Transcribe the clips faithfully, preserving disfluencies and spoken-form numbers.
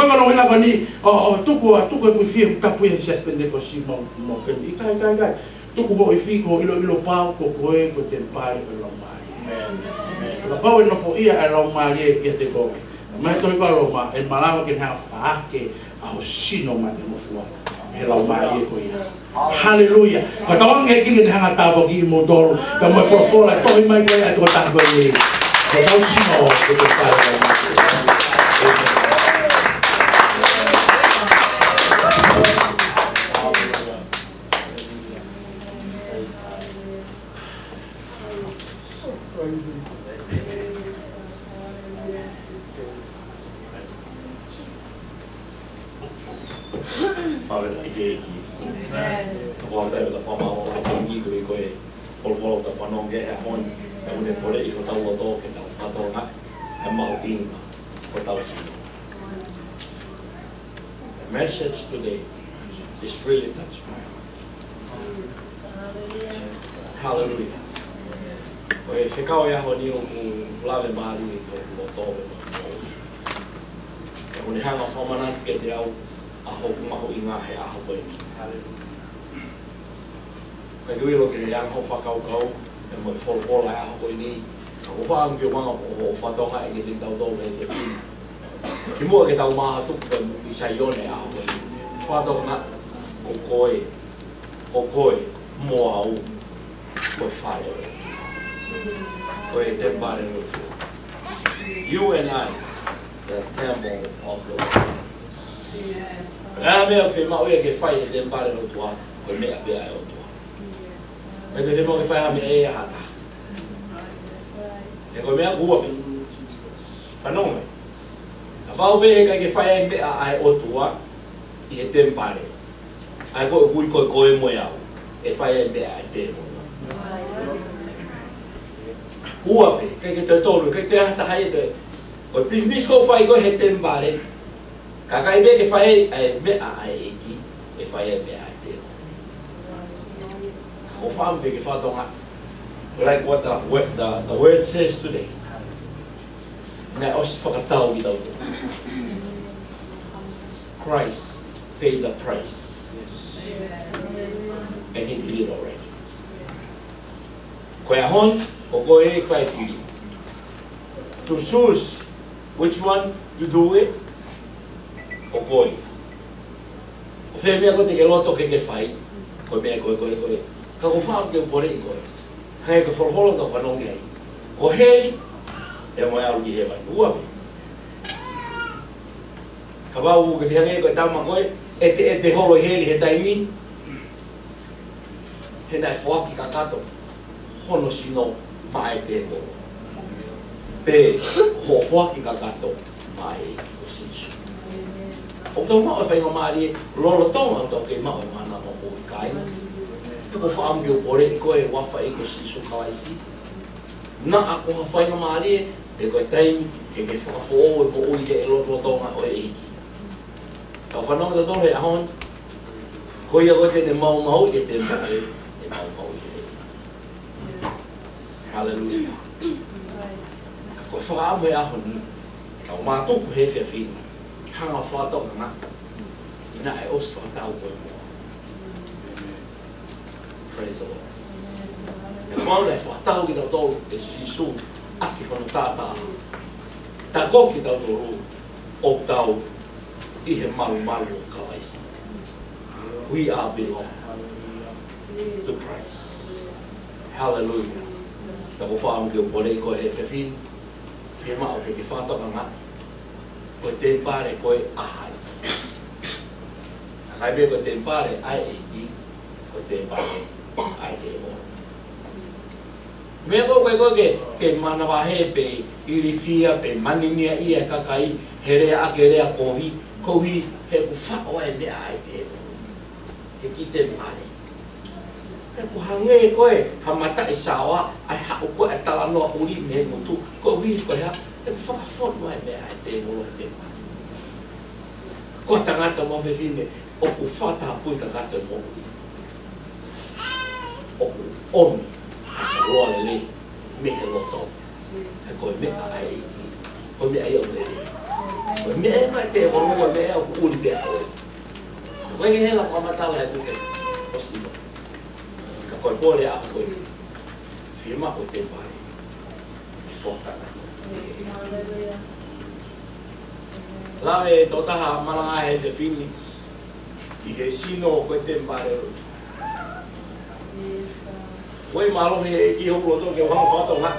Ko e ʻuhinga ko eni, ʻo, ʻo tuku, ʻo tuku e kuifi ʻoku tapu ia he Siasi Penitekosi mo, mo ke, ʻikai, ʻikai, ʻikai. Tuku hoʻo ifi ke ʻiloʻilo pau ko koe ko e temipale ʻo e Laumālie. Kapau ʻe nofoʻia e Laumālie ʻiate koe, mai tohi ko Loma, ʻe malava ke ne hanga ʻo fakaake ʻa ho sino mate ngofua he Laumālie ko ia. Haleluia. Ka tauange ki he ʻEiki ke ne hanga ʻo tāpuakiʻi kimoutolu, ka mo e folofola ʻe tohi mai ko ia ʻa e tokotaha ko eni. Ko hotau sino ko e temipale ʻo e Laumālie. Pāvena i ke ki. Ka ko e ʻai ʻo ta whamau ʻa e ki ko e ko e folofola ʻo ta fanongo ki he ʻaho ni, ka mune pole ʻi hotau loto ke tau fakatokangaʻi ʻa e mahuʻinga ʻo hotau sino. The message today is really touched my heart. Hallelujah. Ko e fekau ʻo e ʻaho ni ʻoku lave mālie ki hoku loto mo hoku moʻui. He ʻoku ne hanga ʻo fakamanatu kiate au ʻa hoku mahuʻinga he ʻaho ko eni. Hallelujah. Ka ke ʻilo ki he anga hoʻo fakakaukau, ʻe mo e folofola ʻo e ʻaho ko eni, ka ʻoku ou fakaʻamu ke u hanga ʻo, ʻo, ʻo fakatokangaʻi kiate kitautolu he efiafi ni. Kimuʻa ke tau mātuku ko e misa ʻi he ʻaho ko eni. Fakatokangaʻi ko koe, ko koe, mo au, ko e fale ʻo e ʻOtua. Ko e temipale ʻo e ʻOtua. You and I, the temple of the Lord. ʻA e meʻa ʻoku fiemaʻu ia ke fai he temipale ʻo e ʻOtua, ko e meʻa pē ʻa e ʻOtua. ʻIkai te fiemaʻu ke fai ha meʻa ʻe ha taha. He ko e meʻa ʻoku ua pē. Fanongo mai. Kapau pē he ʻikai ke fai ʻa e meʻa ʻa e ʻOtua ʻi he temipale, ʻa ia ko e kui ko e koe mo au, ʻe fai ʻa e meʻa ʻa e tēvolo. Ua pē, ʻikai ke toe tolu, ʻikai toe ʻi ai ha taha ia ʻe toe. Ko e business ʻoku fai ko ē he temipale, ka ʻikai pē ke fai ʻa e meʻa ʻa e ʻEiki, ʻe fai ʻa e meʻa ʻa e tēvolo. Ka ʻoku ou fakaʻamu ke ke fakatokangaʻi, like what the, what the, the word says today. Naʻe ʻosi fakatau kitautolu. Christ paid the price. And he did it already. Ko e ʻaho ni, ko koe ʻoku ʻi ai e fili. To choose which one to do it, ko koe. Ko fē meʻa koe te ke loto ke ke fai, ko e meʻa ko ē, ko ē, ko ē. Ka ʻoku ou fakaʻamu ke u poleʻi koe. Hangē ko e folofola ʻoku tau fanongo ki ai. Ko heli, ʻe mo e ʻalu ki hēvani. Ua pē. Kapau ʻoku ke fie hangē ko e tama ko ē, ʻeteʻete holo ʻi heli he taimi ni. He naʻe foaki kakato hono sino maʻa e tēvolo. Pea hoʻo foaki kakato maʻa e ʻEiki ko Sīsū. ʻOku tau maʻu e faingamālie lolotonga ʻoku tau kei maʻu e mana ʻo e moʻui kāinga. He ʻoku ou fakaʻamu ke u poleʻi koe ʻi he huafa ʻo e ʻEiki ko Sīsū Kalaisi. Naʻa ko ha faingamālie, pe ko e taimi, ke ke fakafoʻou e moʻui he lotolotonga ʻo e ʻEiki. Tau fanongo kitautolu he ʻaho ni, ko ia ko ē te ne maumauʻi e temipale, ʻe maumauʻi ʻe he ʻEiki. Haleluia. Ka ko e fakaʻamu he ʻaho ni, tau mātuku he efiafi ni, hanga ʻo fakatokangaʻi, naʻe ʻosi fakatau koe mo au. Praise the Lord. He ko e ʻuhinga naʻe fakatau kitautolu ʻe Sīsū ʻaki hono taʻataʻa. Tā ko kitautolu ʻoku tau ʻi he malumalu ʻo Kalaisi. We are belong to Christ. Hallelujah. Naʻa ku fakaʻamu ke u poleʻi koe he efiafi ni, fiemaʻu ke ke fakatokangaʻi, ko e temipale ko ē ʻa hai? ʻIkai pē ko e temipale ʻa e ʻEiki, ko e temipale ʻa e tēvolo. Meʻa ko ē ko ē ke, ke manavahē pe ilifia pe maninia ʻi he kakai he lea ʻaki e lea kovi, koeʻuhi he ʻoku faʻo ai e meʻa ʻa e tēvolo. He kiʻi temipale. He ʻoku hangē ko e ha mataʻi saoa, ʻa e haʻu ko ē ʻa e talanoa ʻuli mei he ngutu, koeʻuhi ko e hā? He ʻoku fakafonu ai e meʻa ʻa e tēvolo he temipale. Ko e tangata mo e fefine, ʻoku fakatapui kakato e moʻui. ʻOku ʻomi ʻa e koloa lelei mei he loto. He ko e meʻa ʻa e ʻEiki, ko e meʻa ia ʻoku lelei. Ko e meʻa ē mai te o mo e meʻa ʻoku ʻuli pea ko. Ko e ke hela fakamatala he tuke. ʻOsi ʻilo. Ka ko e pole ʻaho ko eni. Fiemaʻu e temipale. Fokana. Lave e tokotaha malanga he efiafi ni. ʻI he sino ko e temipale. Ko e mālohi e ki ho loto ke ʻoua fakatōnga.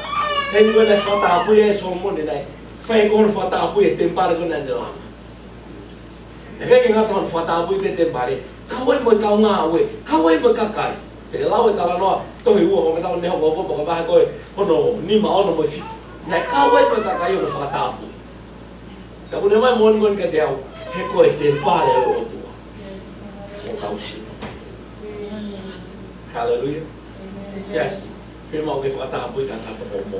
Taimi ko ē naʻe fakatapui ai ʻe Solomone naʻe fai ko hono fakatapui e temipale ko ē naʻa ne langa. ʻIkai ke ngata hono fakatapui pē temipale. Kau ai mo e kau ngāue. Kau ai mo e kakai. Te ke lau e talanoa. Tohi ua fakamatala mei he hokohoko fakavahe ko ē hono nima, ono mo e fitu. Naʻe kau ai mo e kakai ʻo fakatapui. Ka ʻoku ne ʻomai moʻoni moʻoni kiate au, he ko e temipale ʻo e ʻOtua. ʻO kau sino. Haleluia. Siasi, fiemaʻu ke fakatapui kakato ʻo mo.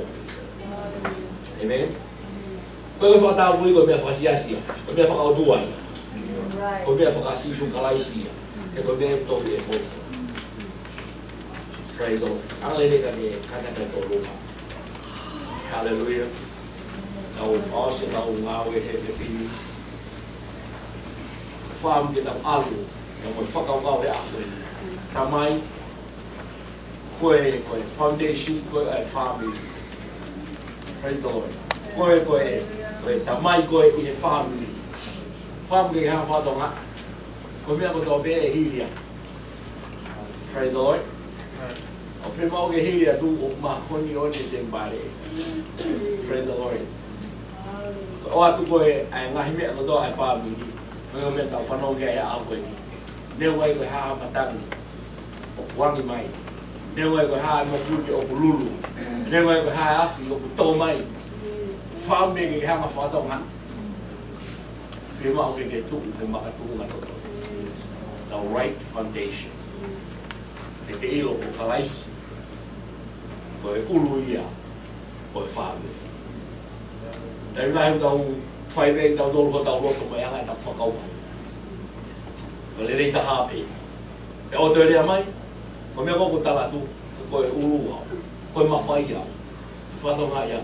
Amen. Ko e fakatapui ko e meʻa fakasiasi ia. Ko e meʻa fakaʻotua ia. Ko e meʻa faka-Sīsū Kalaisi ia. He ko e meʻa tohi e mo. Praise the Lord. Haleluia, ka ke kātaki ʻo lua. Haleluia. Tau fakaʻosi ʻetau ngāue he efiafi ni. Fakaʻamu ke tau ʻalu, ʻi he fakakaukau he ʻaho ni. Tamai, ko e, ko e foundation, ko e, ʻa e family. Praise the Lord. Ko e, ko e, ko e tamai, ko e ʻi he family. Fakaʻamu ke ke hanga ʻo fakatōnga. Ko e meʻa kotoa pē ʻe hili ia. Praise the Lord. ʻOku fiemaʻu ke hili atu ʻo māʻoniʻoni e temipale. Praise the Lord. ʻOatu ko ē ʻa e ngaahi meʻa kotoa ʻa e family. Ko e meʻa tau fanongo ki ai he ʻaho ko eni. Neongo ai ko e hā e matangi ʻoku angi mai. Neongo ai ko e hā e mofuike ʻoku lulu. Neongo ai ko e hā e afi ʻoku tō mai. Fakaʻamu ke ke hanga ʻo fakatōnga. Fiemaʻu ke ke tuʻu he makatuʻunga totonu. The right foundation. Ke ke ʻilo ko Kalaisi, ko e ʻulu ia ʻo e family. Taimi lahi ʻoku tau fai pē ʻe tautolu hotau loto mo e anga ʻetau fakakaukau. Ko e lelei taha pē. ʻE ʻoto e lea mai, ko e meʻa ko ē ʻoku tala atu, ko e ʻulu au, ko e mafai au. Fakatōnga ia.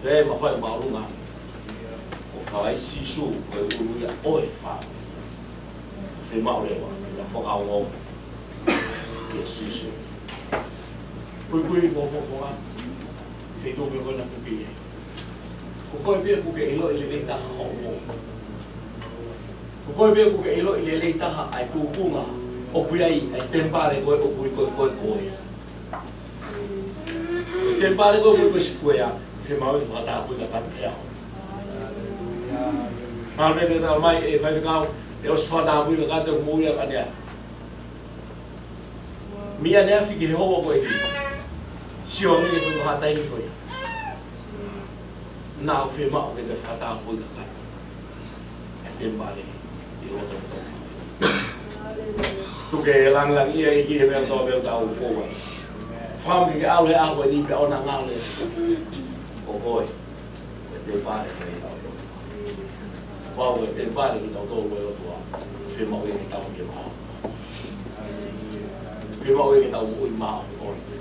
Te mafai māʻolunga. Ko Kalaisi Sīsū, ko e ʻulu ia ʻo e family. Fiemaʻu leva ke ta fakaongo kia Sīsū. Kuikui ko fofonga. Feituʻu pē ko ena kuki e. Ko koe pē ʻoku ke ʻiloʻi lelei taha hoʻo moʻui. Ko koe pē ʻoku ke ʻiloʻi lelei taha ʻa e tūkunga ʻoku ʻi ai ʻa e temipale ko ē ʻoku ʻi ko ē ko ē ko ē. Temipale ko ē ʻoku ʻi ko ē sikuea, fiemaʻu ke fakatapui kakato he ʻaho. Mālō e tala mai ʻe faifekau, ʻe ʻosi fakatapui kakato e moʻui ʻaneafi. Mei ʻaneafi ki he houa ko eni. Sio ange ki he foʻi vahaʻa taimi ko ia. Naʻa ʻoku fiemaʻu ke ke fakatapui kakato e temipale ʻi loto loto. Tuku ke langilangiʻia e ʻEiki he meʻa kotoa pē ʻoku tau fou ai. Fakaʻamu ke ke ʻalu he ʻaho ko eni pea ʻoua naʻa ngalo ʻe koe. Ko e temipale ko ia ʻo e ʻOtua. Pau ko e temipale kitautolu ʻo e ʻOtua. Fiemaʻu ia ke tau ke maʻu. Fiemaʻu ia ke tau moʻui maʻu ʻo e ʻOtua.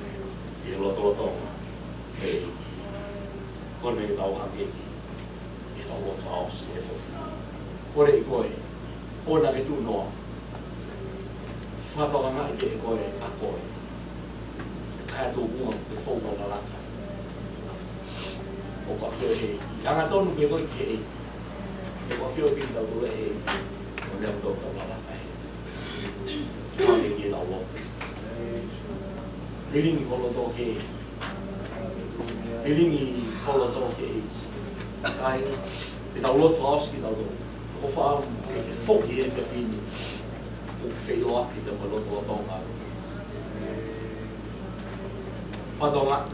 ʻI he lotolotonga. ʻE, ko eni ke tau hake ki. ʻI heʻetau lotu fakaʻosi he efiafi ni. Kole ʻi koe. ʻOua naʻa ke tuʻu noa. Fakatōkangaʻi ke ʻi koe ʻa koe. Kae tuʻu ʻoku ke fou mo laka. ʻOku ʻafio he ʻEiki. Hangatonu pē koe ki he ʻEiki. ʻOku ʻafio pē kitautolu he ʻEiki. Ko e meʻa kotoa ʻoku tau laka he. Kole ke lau lotu. Lilingi ho loto ki he ʻEiki. Lilingi ho loto ki he ʻEiki. ʻAi, ke tau lotu fakaʻosi kitautolu. ʻOku ou fakaʻamu ke ke foki he efiafi ni. ʻOku ke feʻiloaki pea mo e lotolotonga. Fakatōkangaʻi.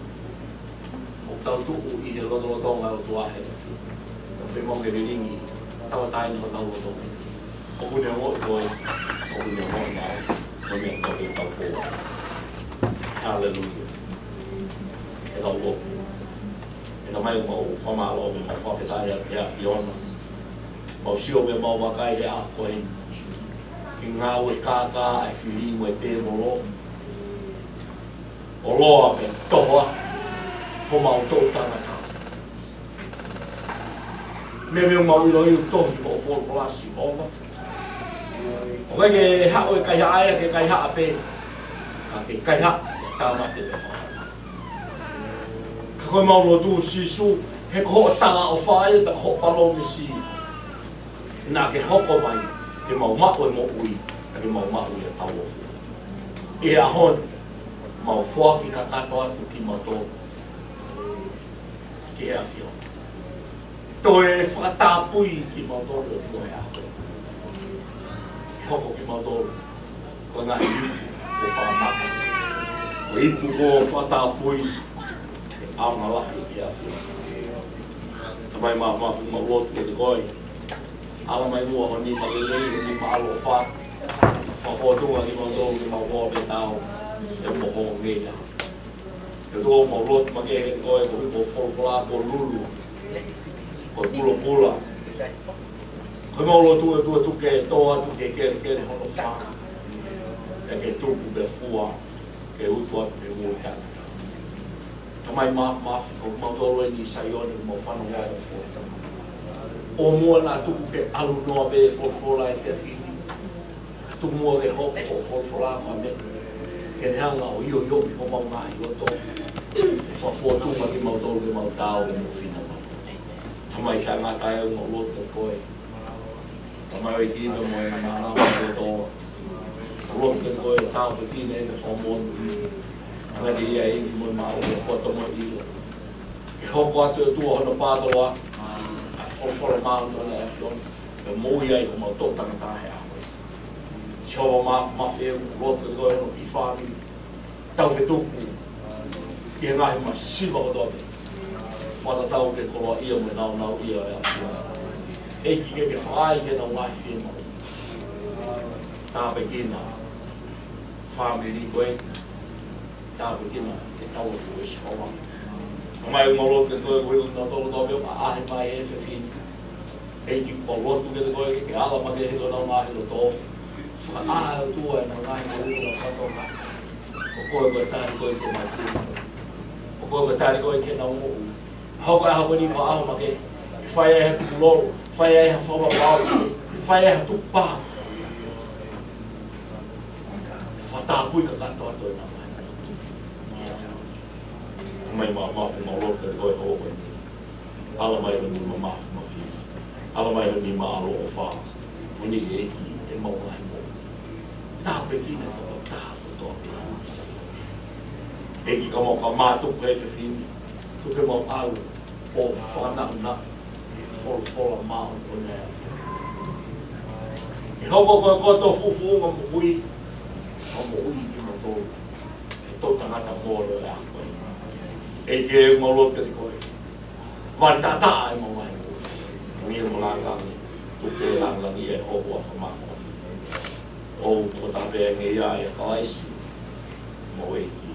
ʻOku tau tuʻu ʻi he lotolotonga ʻo e ʻOtua he efiafi ni. ʻOku fiemaʻu ke lilingi tauʻatāina hotau loto. ʻOku ne ongoʻi koe, ʻoku ne ongoʻi au, ko e meʻa kotoa pē ʻoku tau fou ai. Haleluia. Ke tau lotu. ʻE Tamai, ʻoku mau fakamālō mo mau fakafetaʻi atu ki he ʻAfiona. Mau sio mo mau vakai he ʻaho ko eni. Ki he ngāue kākā ʻa e fili mo e tēvolo. ʻO loa pē toho ʻa homau toʻu tangata. Meimei ʻoku mau ʻiloʻi ʻoku tohi ʻi hoʻo folofola Sihova. ʻOku ʻikai ke haʻu e kaihaʻa ia ke kaihaʻa pē. Ka ke kaihaʻa, ʻe tānaki pē fakahaofi. Ka ko ʻemau lotu Sīsū, he ko hoʻo talaʻofa ia, pea ko hoʻo palōmesi. Naʻa ke hoko mai, ke mau maʻu e moʻui, pea ke mau maʻu ia taʻengata. ʻI he ʻaho ni, mau foaki kakato atu kimautolu ki he ʻAfiona. Toe fakatapui kimautolu ʻe he ʻOtua he ʻaho ni. Ke hoko kimautolu ko e ngaahi ipu kuo fakamaka. Ko e ipu kuo fakatapui, ʻaonga lahi ki he ʻAfiona. Tamai mafimafi, mau lotu kiate koe. Ala mai muʻa ho nima lelei, ho nima ʻaloʻofa. Fakafōtunga kimautolu ke mau moʻui pē tau. ʻE mo ho ngeia. ʻE ʻOtua, mau lotu makehe kiate koe, koeʻuhi ko e folofola ko e lulu, ko e pulopula. Ko ʻemau lotu ʻe ʻOtua, tuku ke tō atu ke kelekele hono fā. Pea ke tupu pē fua, ke utu atu pē mui tana. Tamai mafimafi, ko kimautolu eni ʻi Saione, mau fanongo ki hoʻo folofola. ʻOua muʻa naʻa tuku ke ʻalu noa pē folofola he efiafi ni. Tuku muʻa ke hoko hoʻo folofola ko e meʻa ke ne hanga ʻo ʻioʻioʻi homau ngaahi loto. ʻE fakafōtunga kimautolu ke mau taau mo ho finangalo. Tamai taʻengata ē, mau lotu kiate koe. Tamai ʻEiki, mo e ngaahi mānava kotoa. Mau lotu kiate koe, tāpuekina ʻa e fakamoʻoni. Hanga ʻe he ʻEiki mo e maʻu ʻo e poto mo e ʻilo. Ke hoko atu ʻe ʻOtua hono pātoloaki ʻa e folofola māʻoniʻoni ʻa e ʻAfiona, ke moʻui ai homau toʻu tangata he ʻaho ni. Sihova mafimafi, ʻoku mau lotu kiate koe hono kiʻi fāmili. Tau fetuku ki he ngaahi masiva kotoa pē. Fakatatau ki he koloaʻia mo e nāunauʻia ʻo e ʻAfiona. ʻEiki, ke ke fai ki heʻenau ngaahi fiemaʻu. Tāpuekina fāmili ko ē. Tāpuekina e tau ʻo e fuʻu ʻEiki Sihova. Tamai, ʻoku mau lotu kiate koe, koeʻuhi ko kinautolu kotoa pē ʻoku ʻaʻahi mai he efiafi ni. ʻEiki, mau lotu kiate koe ke ke ala makehe ki honau ngaahi loto. Fakaʻā ʻe ʻOtua ʻenau ngaahi moʻui ʻo fakatoka. ʻO koe ko e tali ko ē ki heʻenau fiemaʻu. ʻO koe ko e tali ko ē ki heʻenau moʻui. Hoko e ʻaho ko eni ko e ʻaho makehe. Fai ai ha tukulolo. Fai ai ha fakapapau. Fai ai ha tukupā. Fakatapui kakato atu ʻenau ngaahi. Tamai mafimafi, mau lotu kiate koe he houa ko eni. Ala mai ho nima mafimafi. Ala mai ho nima ʻaloʻofa. Ko eni ʻEiki ʻemau ngaahi moʻui. Tāpuekina e tokotaha kotoa pē ʻi Saione. ʻEiki, ka mau ka mātuku he efiafi ni. Tuku ke mau ʻalu ʻo fakanaʻunaʻu ʻi he folofola māʻoniʻoni ʻa e ʻAfiona. ʻE hoko ko e koto fufuuʻanga moʻui, ʻa e moʻui kimautolu, ʻa e toʻu tangata mole ʻo e ʻaho ko eni. ʻEiki, ʻoku mau lotu kiate koe. Vale taʻataʻa ʻemau ngaahi moʻui. Ngi mo langilangi, tuku ke langilangiʻia ho huafa mafimafi. ʻOku tau tāpuekina ʻia Kalaisi, homau ʻEiki,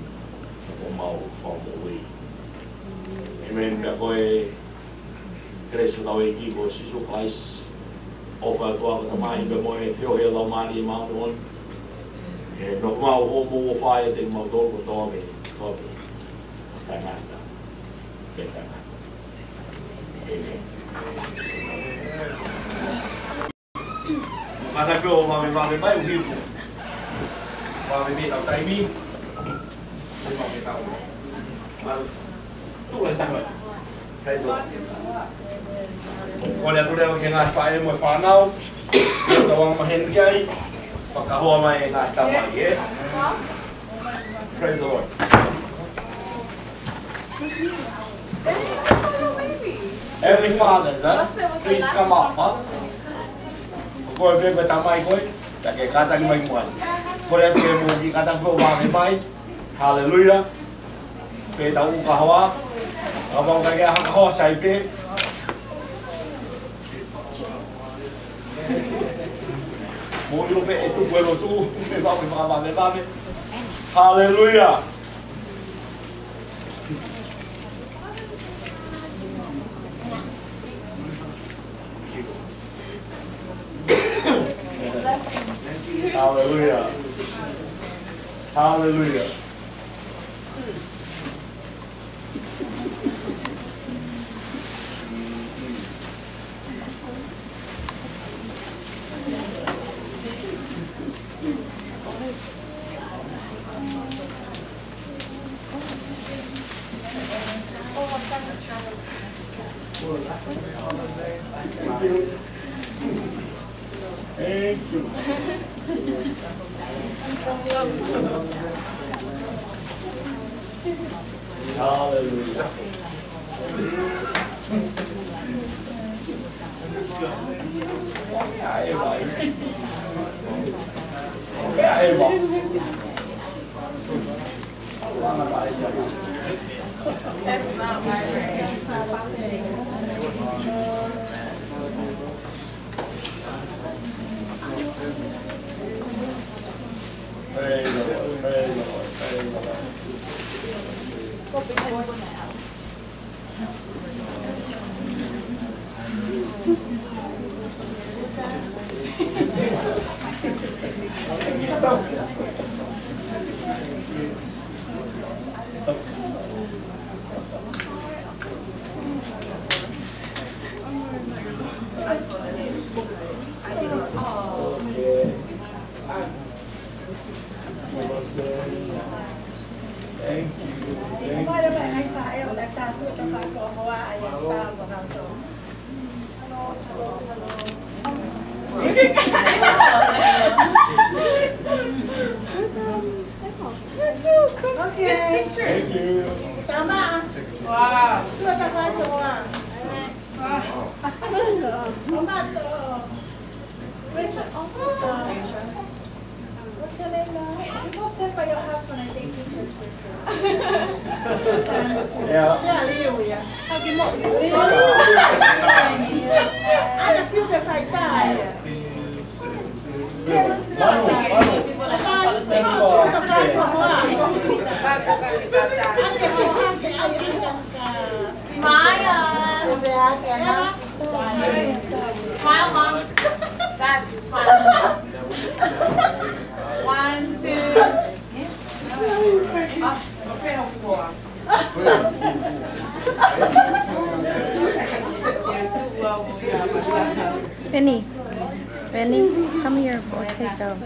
mo homau Fakamoʻui. ʻĒmeni. Pea ko e kelesi ʻa hotau ʻEiki ko Sīsū Kalaisi, ʻofa ʻa e ʻOtua ko e Tamai, pea mo e feohi ʻa e Laumālie Māʻoniʻoni, ke nofo maʻu mo ʻofa ʻiate kimautolu kotoa pē, kotoa pē. Taʻengata pea taʻengata. ʻĒmeni. Kātaki pē ʻo vavevave mai, ʻuhi ko e vave pē ʻetau taimi. Ko e vave ʻetau. Mālō. Tuʻu e taimi. Praise the Lord. Kole atu leva ki he ngaahi faʻē mo e fānau. Tau anga maheni ki ai. Fakahoa mai e ngaahi tamai, ē? Praise the Lord. Every father, huh? Please come up, huh? Ko koe pē ko e tamai koe, ka ke kātaki mai ki muʻa. Kole atu ke mou kiʻi kātaki ʻo vave mai. Hallelujah. Pea tau ʻuka hoa. Kapau ʻoku ʻikai ke ʻi ai ha kahoa, sai pē. Mou ʻilo pē ʻe tuku e lotu, pea mau vave, vave, vave. Hallelujah. Hallelujah. Hallelujah. Thank you. Hallelujah. Praise the Lord, praise the Lord, praise the Lord. Thank you. Thank you. Okay. Thank you. Tama. Wow. Tuʻa tafaʻaki hoa. Wow. Tama to. Rachel. Oh. What's your name now? You go stand by your husband. I think he's just with you. Yeah. Yeah, Leo, yeah. Hug him up. Leo. I can see the fight. Smile. Smile, Mom. Dad, smile. One, two. Penny, Penny, come here. We'll take a stuff.